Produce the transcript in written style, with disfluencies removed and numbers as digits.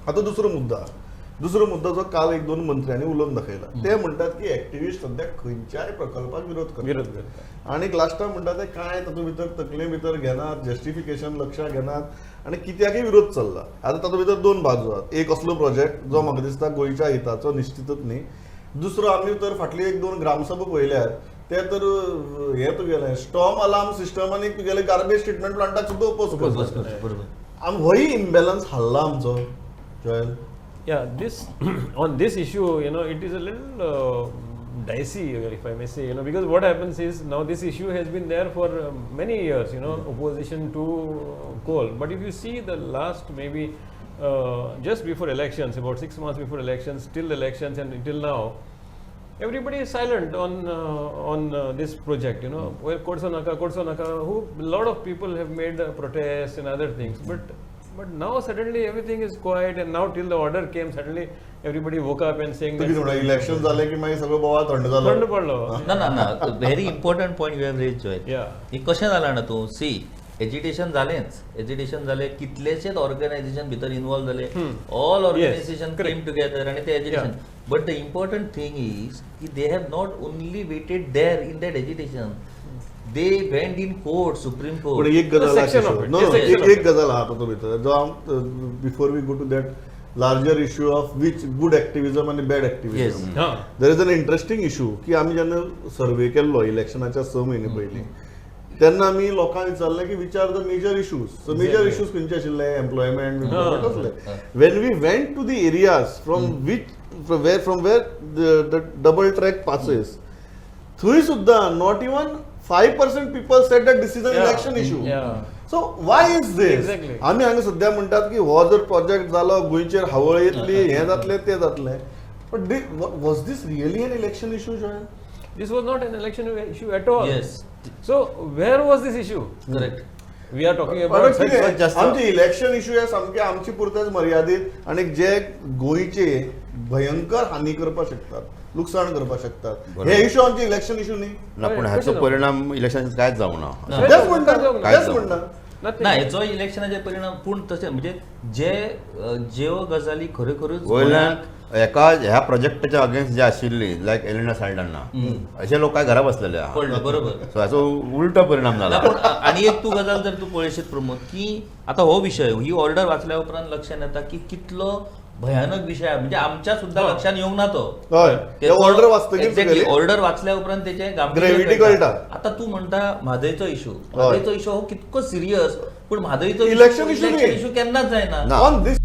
आता दुसरो मुद्दा, दुसरो मुद्दा जो काल एक दोन मंत्र्यांनी उलोवन दाखयला, ते म्हणटात की एक्टिविस्ट सध्या खंयच्याय प्रकल्पाक विरोध करतात. विरोध करता. आणि लास्टाक म्हणटा ते कांय तातूंत भितर तकले भितर घेनात, जस्टिफिकेशन लक्षात घेनात आनी कित्याकय विरोध चल्ला. आतां तातूंत भितर दोन बाजू आहात. एक असलो प्रोजेक्ट जो म्हाका दिसता गोंयच्या हिताचो निश्चितच न्ही. दुसरो, आमी तर फाटली एक दोन ग्रामसभा पळयल्यार ते तर हे तुगेलें स्टॉर्म अलार्म सिस्टम आनी तुगेले गार्बेज ट्रिटमेंट प्लांटाक सुद्दां ओपोज करतात. आम होय इम्बॅलन्स हाडला आमचो, Joel. Yeah, this on this issue, it is a little dicey, if I may say, because what happens is, now this issue has been there for many years, opposition to coal. But if you see the last maybe just before elections, about 6 months before elections, till elections and until now, everybody is silent on this project. Well, कोळसो नाका, कोळसो नाका, who a lot of people have made protests and other things, but now suddenly everything is quiet, and now till the order came, suddenly everybody woke up and saying तूं कितें म्हणटा, election जालें की मागीर सगळो बोवाळ थंड जालो? थंड पडलो. ना ना ना, very important point you have raised, Joy. हे कशें जालां ना, तूं सी, एजिटेशन जालेंच, एजिटेशन जालें, कितलेशेच ऑर्गनायझेशन भितर इन्वॉल्व जाले, all organization came together आणि ते agitation. But the important thing is की they have not only waited there in that agitation, they went in court, Supreme पण Court. एक गजाल section of it. No. A section of एक गजाल आहा तातूंत भितर जो आम before we go to that larger issue of which good activism आनी bad activism, there is an interesting issue की आमी जेन्ना सर्वे केल्लो इलेक्शनाच्या 6 म्हयने पयलीं, तेन्ना आमी लोकांक विचारलें की which are the major issues. So major issues खंयचे आशिल्ले? एम्प्लॉयमेंट कसले. When we went to the areas from where the double track passes, थंय सुद्दां not even 5% people said that this is an election issue. So why is this? आमी हांगा सद्या म्हणटात की हो जर प्रोजेक्ट जालो, गोंयचेर हावळ येतली, हें जातलें, तें जातलें, but was this really an election issue, Joel? This was not an election issue at all. So where was this issue? Correct. We are talking about कितें जास्त- आमचे इलेक्शन इशू हे सामके आमचे पुरतेच मर्यादीत आणि जे गोंयचे भयंकर हानी करपाक शकतात, लुकसाण करपाक शकतात, हे इशू आमचे इलेक्शन इशू न्ही. ना, पूण हय, हाचो कशें जावं? परिणाम इलेक्शनाचेर कांयच जावना. ना. तेच म्हणटा. कांयच तेच म्हणटा. Nothing. ना, हेचो इलेक्शनाचेर परिणाम, पूण तशें म्हणजे जे ज्यो गजाली खऱ्यो खऱ्योच वयल्यान एका ह्या प्रोजेक्टाच्या अगेन्स्ट जे आशिल्ली, लायक एलिना साल्डाना, अशे लोक काय घरा बसलेले आहा. पडले, बरोबर. सो हाचो उलटो परिणाम ना, जाला. पूण आणि एक तूं गजाल जर तूं पळयशीत प्रमोद, की आतां हो विशय, ही ऑर्डर वाचल्या उपरांत लक्षात येता की कितलो भयानक विशय आहे. म्हणजे आमच्या सुद्धा लक्षात येवंक ना तो. हय, ऑर्डर वाचतकीच एक्झॅक्टली, ऑर्डर वाचल्या उपरांत तेचे गांभीर्य Gravity कळटा. कळटा. आता तूं म्हणटा म्हादयचो इशू, म्हादयचो इशू हो कितको सिरियस, पूण म्हादयचो Election issue न्ही. इशू केन्नाच जायना. ना. On this